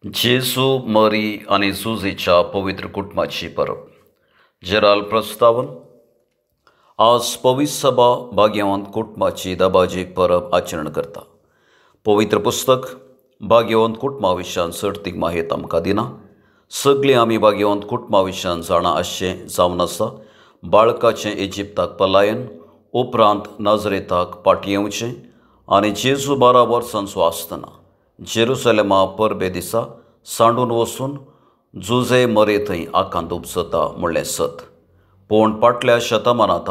जेजू, मरी आनी जुजेच्या पवित्र कुटुंबाची परब. जेराल प्रस्तावन. आज पवित्र सभा भाग्यवंत कुटुंबाची दबाजीक परब आचरण करता. पवित्र पुस्तक भाग्यवंत कुटुंबा विशयान चडतीक माहिती आमकां दिना. सगळीं आमी भाग्यवंत कुटुंबा विशयान जाणा आसचें जावन आसा. बाळकाचें इजिप्ताक पलायन, उपरांत नजरेताक फाटीं येवचें आनी जेजू 12 वर्सांचो आसतना जेरुसलेमा परबे दिसा सांडून वचून जुजे मरे थंय आकांत उपजता म्हणलें सत. पूण फाटल्या शतमानांत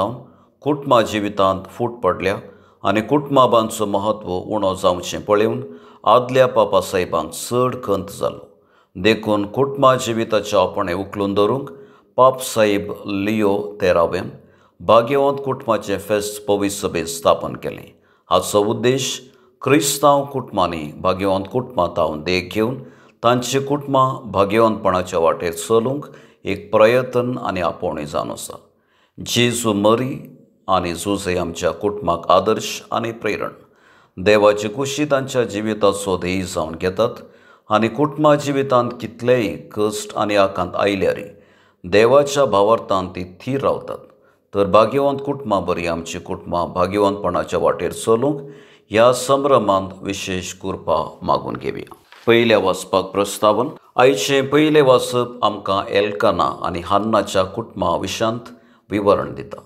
कुटुंबा जिवितांत फूट पडल्या आनी कुटुंबांचो म्हत्व उणो जावचें पळोवन आदल्या पापा साहेबांक चड खंत जालो. देखून कुटुंबा जिविताचें आपणें उखलून धरूंक पाप साहेब लियो 13व्यान भाग्यवंत कुटुंबाचें फेस्त पवित्र सभेंत स्थापन केलें. हाचो उद्देश क्रिस्तांव कुटुंबांनी भाग्यवंत कुटुंबां तावन देख घेवन तांची कुटुंबां भाग्यवंतपणाच्या वाटेर चलूंक एक प्रयत्न आनी आपोवणें जावन आसा. जेजू, मरी आनी जुजे आमच्या कुटुंबाक आदर्श आनी प्रेरण. देवाची कुशी तांच्या जिविताचो ध्येय जावन घेतात आनी कुटुंबा जिवितांत कितलेय कश्ट आनी आकांत आयल्यार देवाच्या भावार्थान ती थीर रावतात. तर भाग्यवंत कुटुंबां बरी आमची कुटुंबां भाग्यवंतपणाच्या वाटेर चलूंक ह्या संभ्रमांत विशेश कृपा मागून घेवया. पयल्या वाचपाक प्रस्तावन. आयचें पयलें वाचप आमकां एल्काना आनी हान्नाच्या कुटुंबा विशयांत विवरण दिता.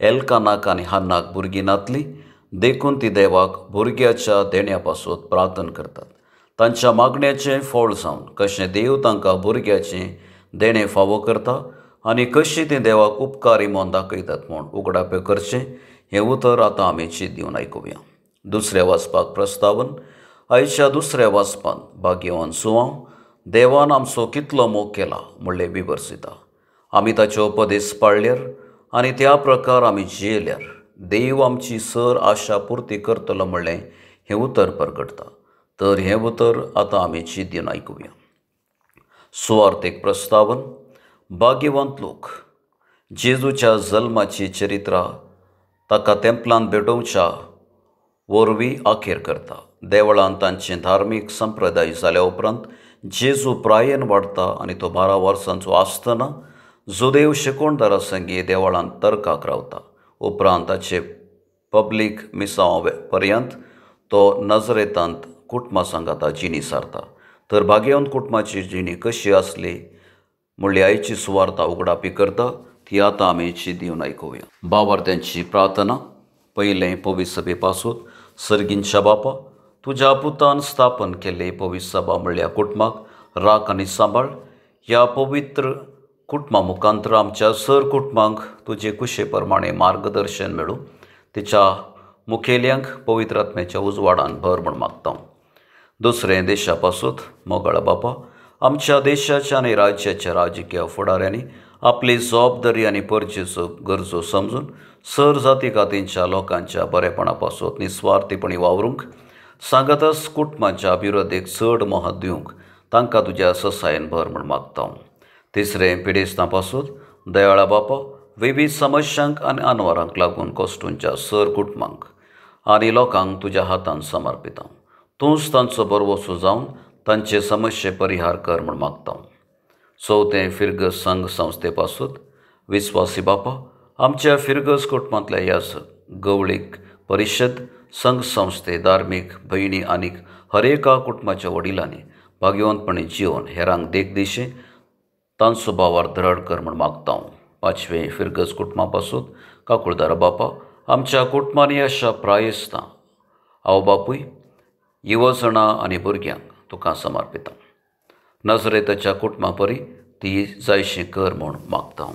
एल्कानाक आनी हान्नाक भुरगीं नातली, देखून ती देवाक भुरग्याच्या देण्या पासत प्रार्थना करतात. तांच्या मागण्याचें फळ जावन कशें देव तांकां भुरग्याचें देणें फावो करता आनी कशीं तीं देवाक उपकारी म्हूण दाखयतात म्हूण उगडापें करचें हें उतर आतां आमी चीत दिवन आयकुया. दुसऱ्या वाचपाक प्रस्तावन. आयच्या दुसऱ्या वाचपांत भाग्यवान सुवांव देवान आमचो कितलो मोग केला म्हणलें विवर्सिता. आमी ताचे उपदेश पाळल्यार आनी त्या प्रकार आमी जियेल्यार देव आमची सर आशा पुर्ती करतलो म्हणलें हें उतर परगटता. तर हें उतर आतां आमी चीत दिवन आयकुया. सुवार्थीक प्रस्तावन. भाग्यवंत लोक जेजूच्या जल्माची चरित्रा ताका तेंपलांत भेटोवच्या वरवीं अखेर करता. देवळांत तांचे धार्मीक संप्रदाय जाल्या उपरांत जेजू प्रायेन वाडटा आनी तो 12 वर्सांचो आसतना जुदेव शिकोणदारा संगी देवळांत तर्काक रावता. उपरांत ताचे पब्लीक मिसांव पर्यंत तो नजरेतांत कुटुंबा सांगाता जिणी सारता. तर भाग्यवंत कुटुंबाची जिणी कशी आसली म्हणली आयची सुवार्ता उगडापी करता ती आतां आमी चीत दिवन आयकुया. बावार्थ्यांची प्रार्थना. पयलें पवित्र सभे पासून. सर्गींच्या बापा, तुज्या पुतान स्थापन केल्ले पवित्र सभा म्हणल्या कुटुंबाक राख आनी सांबाळ. ह्या पवित्र कुटुंबा मुखांतर आमच्या सर कुटुंबांक तुजे कुशे प्रमाणे मार्गदर्शन मेळूं. तिच्या मुखेल्यांक पवित्र आत्म्याच्या उजवाडान भर म्हूण मागता. दुसरें देशा पासून. मोगाळ बापा, आमच्या देशाच्या आनी राज्याच्या राजकीय फुडाऱ्यांनी आपली जबाबदारी आनी परजेचो गरजो समजून सर जाती कातींच्या लोकांच्या बरेपणा पासून निस्वार्थीपणी वावरूंक सांगातच कुटुंबाच्या अभिवृद्धीक चड म्हत्व दिवंक तांकां तुज्या ससायेन भर म्हूण मागता. तिसरें पिडेस्तां पासून. दयाळा बापा, विविध समस्यांक आनी अनवरांक लागून कश्टूंच्या सर कुटुंबांक आनी लोकांक तुज्या हातान समर्पिता. तूंच तांचो बरवसो जावन तांचे समस्ये परिहार कर म्हूण मागता. चवथें फिरगज संघ संस्थे पासून. विस्वासी बापा, आमच्या फिरगज कुटुंबांतल्या ह्या गवळीक परिशद संघ संस्थे धार्मीक भयणी आनी हर एका कुटुंबाच्या वडिलांनी भाग्यवंतपणी जिवन हेरांक देख दिशें तांचो भावार द्रढ कर म्हूण मागता. पांचवें फिरगज कुटुंबा पासून. काकुळदार बापा, आमच्या कुटुंबांनी अशा प्रायस्तां आवय बापूय युवजणां आनी भुरग्यांक तुका समर्पिता. नजरेताच्या कुटुंबा परी ती जायशी कर म्हूण मागता.